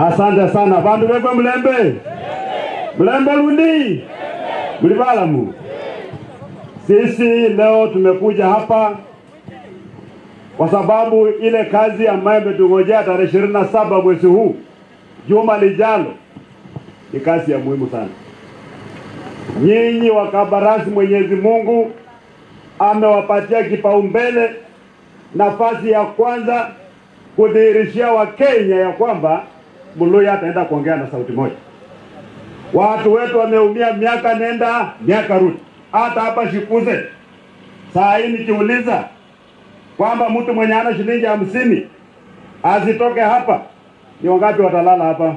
Asante sana bandu befwe Mulembe. Mulembe lundi. Mlibalamu. Sisi leo tumekuja hapa kwa sababu ile kazi ambayo imetungojea tarehe 27 mwezi huu, juma lijalo, ni kazi ya muhimu sana. Nyinyi wakabarasi, Mwenyezi Mungu amewapatia kipaumbele, nafasi ya kwanza kudhihirishia Wakenya ya kwamba Mluya ataenda kuongea na sauti moja. Watu wetu wameumia miaka nenda miaka rudi. Hata hapa Shikuze saa hii nikiuliza kwamba mtu mwenye ana shilingi 50 asitoke hapa, ni wangapi watalala hapa?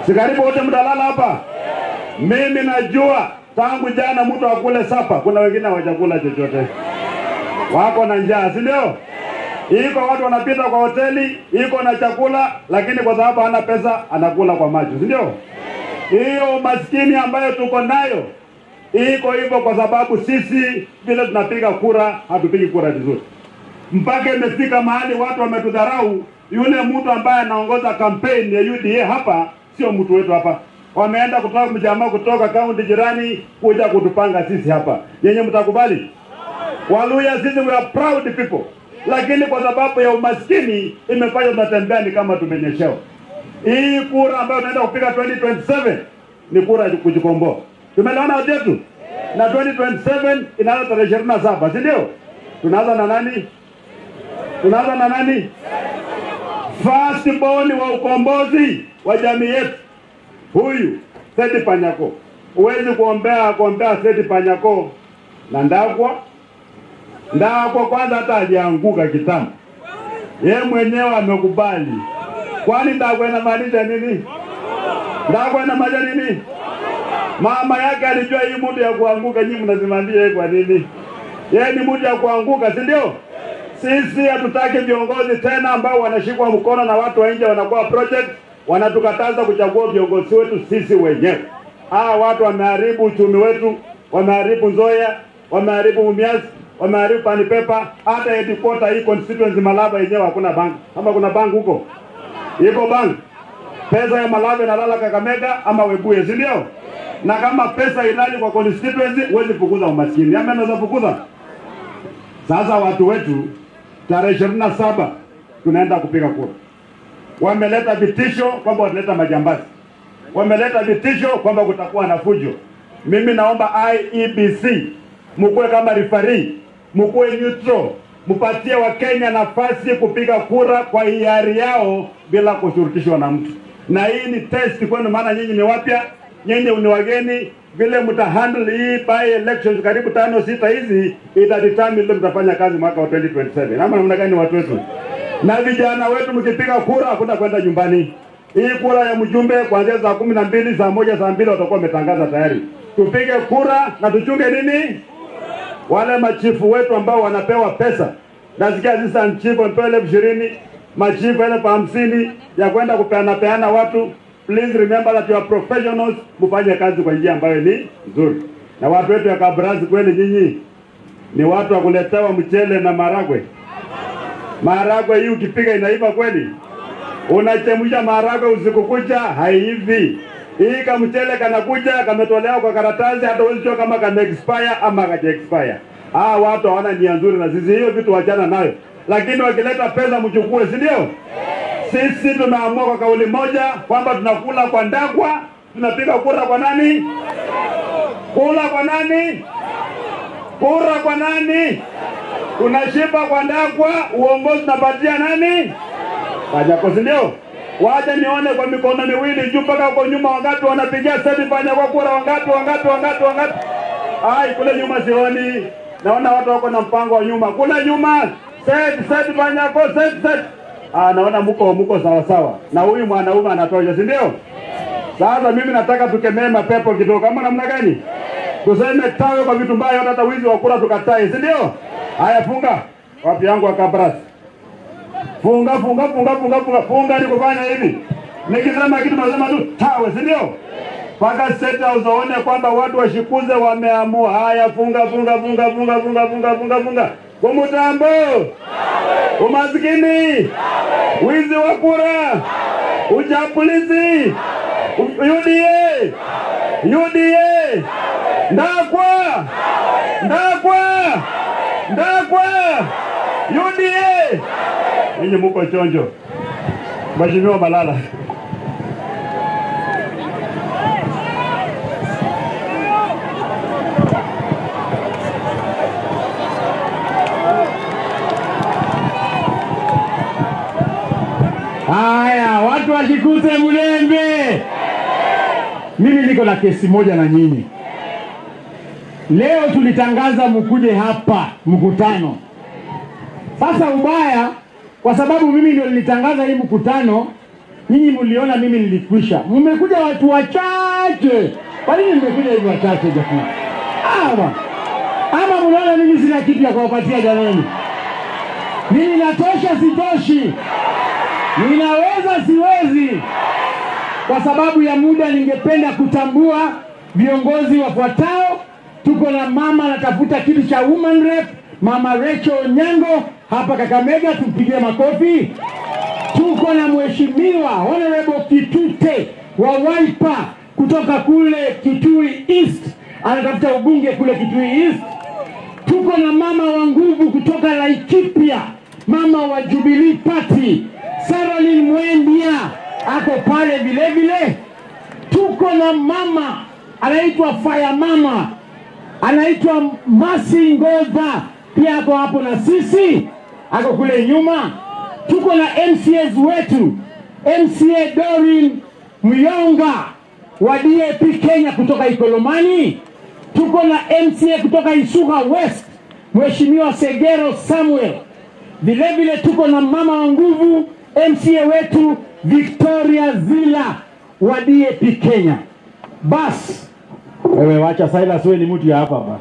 Si karibu wote mtalala hapa? Mimi najua tangu jana mtu akule sapa, kuna wengine hawajakula chochote, wako na njaa, si ndio? Iko watu wanapita kwa hoteli, iko na chakula, lakini kwa sababu hana pesa anakula kwa macho, si ndio? Hiyo maskini ambayo tuko nayo iko hivyo kwa sababu sisi vile tunapiga kura hatupigi kura vizuri. Mpaka imefika mahali watu wametudharau. Yule mtu ambaye anaongoza kampeni ya UDA hapa sio mtu wetu hapa. Wameenda kutoka mjamaa kutoka kaunti jirani kuja kutupanga sisi hapa. Yenye mtakubali? Waluya sisi we are proud people. Lakini kwa sababu ya umaskini imefanya tunatembea ni kama tumenyeshewa. Hii kura ambayo tunaenda kupiga 2027 ni kura ya kujikomboa. Tumeleona wetu? Na 2027 inaanza tarehe 27, si ndio? Tunaanza na nani? Tunaanza na nani? First born wa ukombozi wa jamii yetu. Huyu Seth Panyako. Huwezi kuombea Seth Panyako na Ndakwa. Ndakwa kwanza hata alianguka kitambo. Yeye mwenyewe amekubali. Kwani Ndakwa inamaanisha nini? Ndakwa inamaanisha nini? Mama yake alijua hii mtu ya kuanguka, nyinyi mnasimamia yeye kwa nini? Yeye ni mtu ya kuanguka, si ndio? Sisi hatutaki viongozi tena ambao wanashikwa mkono na watu wa nje, wanakuwa project, wanatukataza kuchagua viongozi wetu sisi wenyewe. Hawa watu wameharibu uchumi wetu, wameharibu Nzoia, wameharibu Mumias, wameharibu Panipepa, hata headquarter hii constituency Malava yenyewe hakuna bank. Kama kuna bank huko? Iko bank. Pesa ya Malava inalala Kakamega ama Webuye, si ndio? Na kama pesa ilali kwa constituency huwezi fukuza umaskini. Ama unaweza fukuza? Sasa watu wetu tarehe 27 tunaenda kupiga kura. Wameleta vitisho kwamba wataleta majambazi. Wameleta vitisho kwamba kutakuwa na fujo. Mimi naomba IEBC mkuwe kama referee, mkuwe neutral, mpatie Wakenya nafasi kupiga kura kwa hiari yao bila kushurutishwa na mtu. Na hii ni test kwenu, maana nyinyi ni wapya, nyinyi ni wageni. Vile mtahandle hii by elections karibu 5 6 hizi itadetermine vile mtafanya kazi mwaka wa 2027. Ama namna gani watu wetu? Na vijana wetu mkipiga kura hakuna kwenda nyumbani. Hii kura ya mjumbe kuanzia saa 12, saa 1, saa 2 watakuwa wametangaza tayari. Tupige kura na tuchunge nini? Wale machifu wetu ambao wanapewa pesa. Nasikia sasa chifu amepewa 20,000, machifu 50,000 ya kwenda kupeana watu. Please remember that you are professionals, mfanye kazi kwa njia ambayo ni nzuri. Na watu wetu ya Kabrasi kweli nyinyi ni watu wa kuletewa mchele na maragwe. Maragwe hii ukipiga inaiva kweli? Unachemsha maragwe usiku kucha haivi. Hii kama mchele kanakuja kametolewa kwa karatasi, hata huwezi jua kama kame expire ama kaja expire. Ah, watu hawana nia nzuri na sisi, hiyo vitu wachana nayo. Lakini wakileta pesa mchukue, si ndio? Sisi tumeamua kwa kauli moja kwamba tunakula kwa Ndakwa, tunapiga kura kwa nani? Kula kwa nani? Kura kwa nani? Tunashiba kwa Ndakwa, uongozi tunapatia nani? Panyako, si ndio? Wacha nione kwa mikono miwili juu mpaka huko nyuma wangapi wanapigia Seth Panyako kura, wangapi wangapi wangapi wangapi? Ai, kule nyuma sioni. Naona watu wako na mpango wa nyuma. Kule nyuma Seth Panyako, Seth. Ah, naona muko sawa sawa. Na huyu mwanaume anatosha, si ndio? Sasa mimi nataka tukemee mapepo kidogo. Kama namna gani? Tuseme tawe kwa vitu mbaya, hata wizi wa kura tukatae, si ndio? Haya, funga. Wapi yangu wa Kabrasi? Funga funga funga funga funga funga, ni kufanya hivi. Nikisema kitu nasema tu tawe, si ndio? Paka State House waone kwamba watu washikuze wameamua. Haya, funga funga funga funga funga funga funga funga. Kwa mtambo. Umaskini. Wizi wa kura. Uchapulizi, UDA, UDA, Ndakwa, Ndakwa, Ndakwa, UDA. Ninyi muko chonjo. Mheshimiwa Malala. Haya, watu washikute Mulembe. Mimi niko na kesi moja na nyinyi. Leo tulitangaza mkuje hapa mkutano. Sasa ubaya, kwa sababu mimi ndio nilitangaza hii mkutano, nyinyi mliona mimi nilikwisha. Mmekuja watu wachache. Kwa nini mmekuja hivi wachache jamani? Ama mnaona mimi sina kitu ya kuwapatia jamani? Mimi natosha, sitoshi? Ninaweza, siwezi? Kwa sababu ya muda ningependa kutambua viongozi wafuatao. Tuko na mama anatafuta kiti cha woman rep, Mama Rachel Onyango hapa Kakamega, tumpigie makofi. Tuko na Mheshimiwa Honorable Kitute wa Wiper kutoka kule Kitui East, anatafuta ubunge kule Kitui East. Tuko na mama wa nguvu kutoka Laikipia, mama wa Jubilee Party, Saralin Mwendia ako pale vile vile. Tuko na mama anaitwa Fire Mama, anaitwa Masi Ngoza, pia ako hapo na sisi, ako kule nyuma. Tuko na MCAs wetu, MCA Dorin Muyonga wa DAP Kenya kutoka Ikolomani. Tuko na MCA kutoka Isuka West, Mheshimiwa Segero Samuel. Vile vile tuko na mama wa nguvu, MCA wetu Victoria Zila wa DAP Kenya. Bas, wewe wacha Silas, wewe ni mtu ya hapa bana.